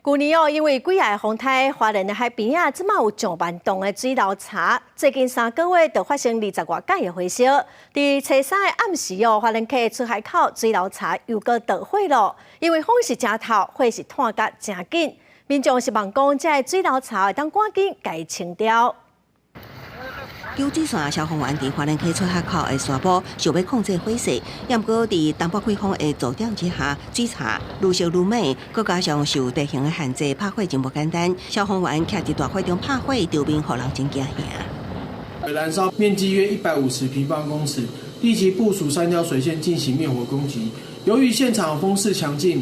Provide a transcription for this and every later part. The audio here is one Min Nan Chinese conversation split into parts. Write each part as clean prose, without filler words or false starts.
舊年哦，因為幾下風颱，花蓮的海邊啊，這馬有上萬棟的水流柴。最近3個月就發生20外擺的火燒。佇初三的暗時哦，花蓮溪出海口水流柴又閣著火囉。因為風勢誠透，火勢湠甲誠緊，民眾希望講，這个水流柴會當趕緊共清掉。九水線消防員佇花蓮溪出海口的沙埔，想欲控制火勢，毋過佇東北季風的助長之下，水柴愈燒愈猛，閣加上受地形的限制，拍火真無簡單。消防員徛佇大火中拍火，場面予人真驚嚇。燃燒面積約150平方公尺，立即部署三條水線進行滅火攻擊。由於現場風勢強勁，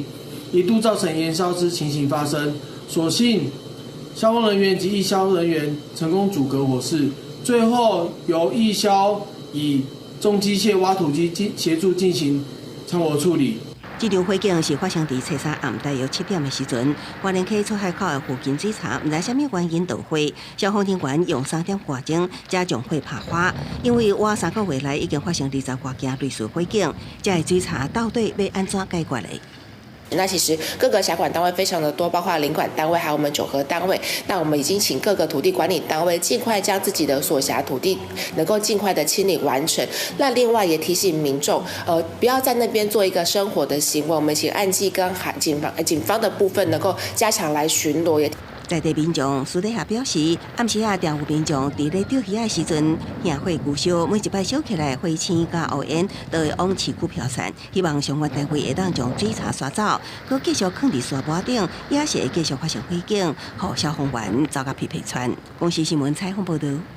一度造成延燒之情形發生。所幸消防人員及義消人員成功阻隔火勢。最後由義消以重機械挖土機進協助進行摻火處理。這場火警是發生佇初三暗大約7點的時陣，花蓮溪出海口的附近水柴，毋知啥物原因著火，消防人員用3點外鐘才將火拍花。因為倚3個月來已經發生20外件類似火警，這个水柴到底欲按怎解決咧？那其實各個轄管單位非常的多，包括林管單位，還有我們九合單位。那我們已經請各個土地管理單位盡快將自己的所轄土地能夠盡快的清理完成。那另外也提醒民眾，不要在那邊做一個生火的行為。我們請岸技跟海警方警方的部分能夠加強來巡邏。也在地民眾私底下表示，暗時仔定有民眾佇咧釣魚仔時陣，惹火龜燒，每一擺燒起來火星佮烏煙都會往市區飄散。希望相關單位會當將水柴刷走，閣繼續囥佇沙坡頂，也是會繼續發生火警，予消防員走甲疲疲喘。公視新聞採訪報導。